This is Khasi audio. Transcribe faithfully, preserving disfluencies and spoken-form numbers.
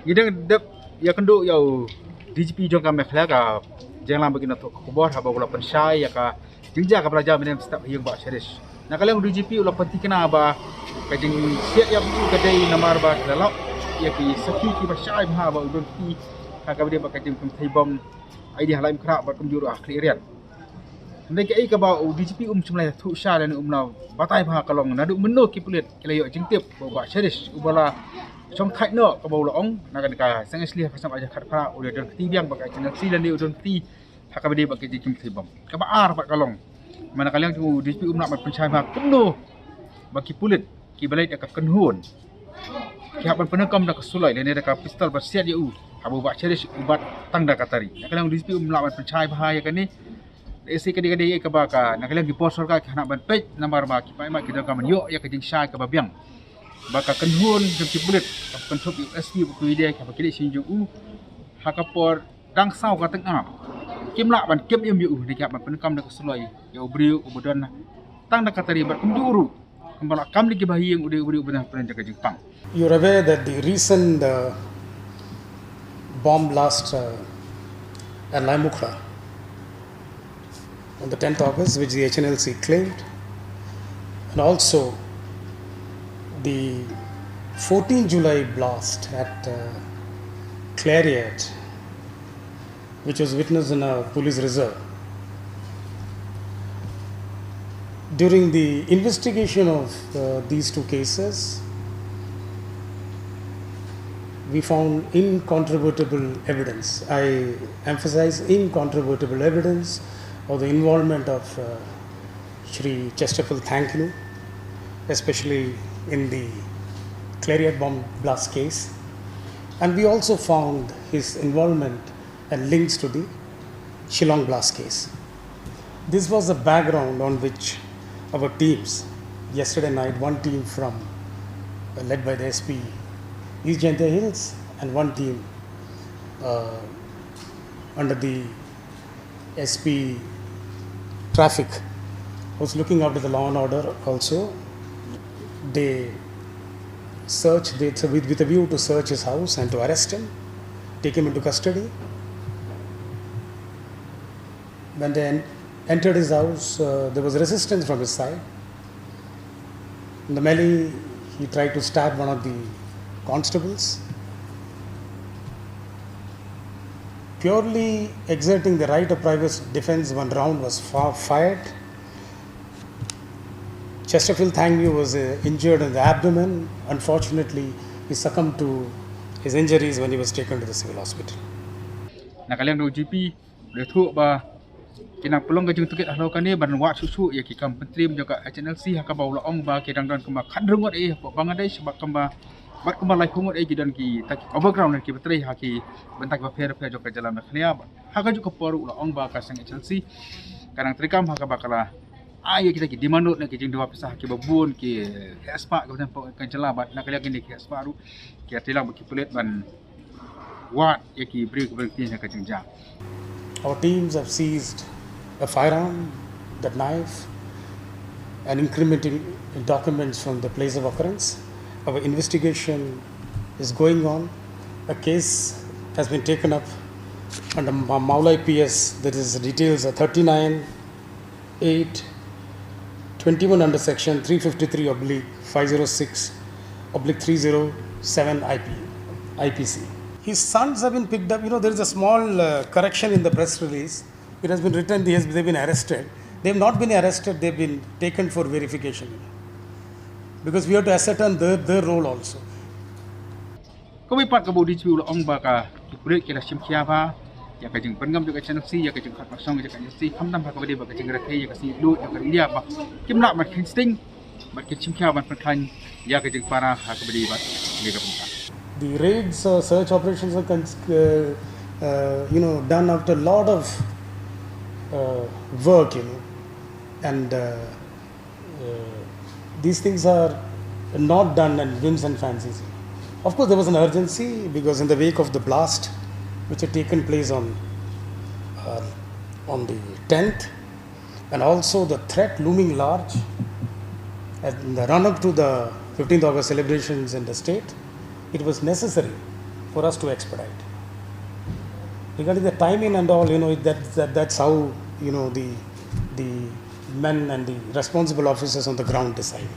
Ngi dang dep ïakynduh ïa u D G P jong ka Meghalaya ka jingïalang ba ki nongthoh khubor haba u la pynshai ïa ka jingjia kaba la jia mynhynnin step ha ïing Bah Cherish. Na ka liang u D G P u la pynthikna ba ka jingsiat ïap jong u ka dei namar ba ki la lap ïa ki sakhi kiba shai bha ba u don kti ha kaba ïadei bad ka jingpynthei bom aiti ha Laitumkhrah bad kumjuh ruh ha Khliehriat. Hynrei kaei kaba u D G P um shym la ïathuh sha lane um la batai bha ka long naduh mynno ki pulit ki la ïoh jingtip ba u Bah Cherish uba la shongthait noh, kaba u la ong na kane ka seng asli ha ka snem arhajar khatphra u la don kti biang bad ka H N L C lane u don kti ha kaba ïadei bad ka jingpynthei bom. Kaba ar pat ka long, namar na ka liang jong u D G P um lah ban pynshai bha kumno ba ki pulit kiba leit ïa ka kynhun ki hap ban pyndonkam da ka suloi lane da ka pistol ban siat ïa u, haba u Bah Cherish u bat tang da ka tari. Na ka liang u D G P um lah ban pynshai bha ïa kane. Lehse ka dei, ka dei kaba ka, na ka liang ki por sorkar ki hap ban peit namar ba ki paidbah ki donkam ban ïoh ïa ka jingshai kaba biang ba ka kynhun jong ki pulit kaba kynthup ïa u S P bad ki dei kaba ki leit sha ïing jong u ha ka por dang saw ka tyngab, kim lah ban kem im ïa u, ne ki hap ban pyndonkam da ka suloi ïa u briew uba don tang da ka tari bad kumjuh ruh kumba la kam da kiba ha ïing u dei u briew uba don ha pdeng jong ka jingpang. You're aware that the recent uh, bomb blast uh, at Laitumkhrah on the tenth August, which the H N L C claimed, and also the fourteenth July blast at uh, Khliehriat, which was witnessed in a police reserve. During the investigation of uh, these two cases, we found incontrovertible evidence. I emphasize incontrovertible evidence of the involvement of uh, Shri Chesterfield Thangkhiew, especially in the Khliehriat bomb blast case. And we also found his involvement and links to the Shillong blast case. This was the background on which our teams, yesterday night, one team from, uh, led by the S P East Jaintia Hills, and one team uh, under the S P Traffic, who's looking after the law and order also, they search, they, with, with a view to search his house and to arrest him, take him into custody. When they en- entered his house, uh, there was resistance from his side. In the melee, he tried to stab one of the constables. Purely exerting the right of private defense, one round was fa- fired. Chesterfield Thangkhiew was uh, injured in the abdomen. Unfortunately, he succumbed to his injuries when he was taken to the civil hospital. Na ka liang jong u D G P u la ïathuh ba ki nang pynlong ka jingtohkit halor kane ban wad shuh shuh ïa ki kam pyntriem jong ka H N L C, ha kaba u la ong ba ki dang don kumba khathynriew ngut eh hapoh Bangladesh bad kumba, bad kumba laiphew ngut eh ki don kita ki overground kiba trei ha ki bynta kiba pher pher jong ka jylla Meghalaya. Bad ha kajuh ka por u la ong ba ka seng H N L C ka nang treikam ha kaba ka la ai ïa kita ki demand note ne ki jingdawa pisa ha kiba bun ki heh spah kiba don hapoh ka jylla, bad na ka liang kine ki heh spah ruh ki la treilang bad ki pulit ban wad ïa ki briew kiba don kti ha ka jingjia. Our teams have seized a firearm, that knife, and incriminating documents from the place of occurrence. Our investigation is going on. A case has been taken up under Ma- Mawlai P S, that is, the details are thirty-nine eight twenty-one under section three fifty-three oblique five zero six oblique three zero seven I P, I P C. His sons have been picked up. You know, there is a small uh, correction in the press release. It has been written, they has, they've been arrested. They've not been arrested, they've been taken for verification. Because we have to ascertain their, their role also. Kawei pat kaba u D G P u la ong ba ka ki pulit ki la shim khia bha ïa ka jingpynngam jong ka H N L C, ïa ka jingkhot basong jong ka H N L C, khamtam ha kaba ïadei bad ka jingrakhe ïa ka sngi lut jong ka India, ba kim lah ban kheiñ sting bad kin shim khia ban pynkhlaiñ ïa ka jingpara ha kaba ïadei bad kane ka bynta. The raids, uh, search operations are con- uh, uh, you know, done after a lot of uh, work, you know, and uh, uh, these things are not done in whims and fancies. Of course, there was an urgency because in the wake of the blast, which had taken place on uh, on the tenth, and also the threat looming large in the run-up to the fifteenth August celebrations in the state, it was necessary for us to expedite. Regarding the timing and all, you know, that, that that's how, you know, the the men and the responsible officers on the ground decide.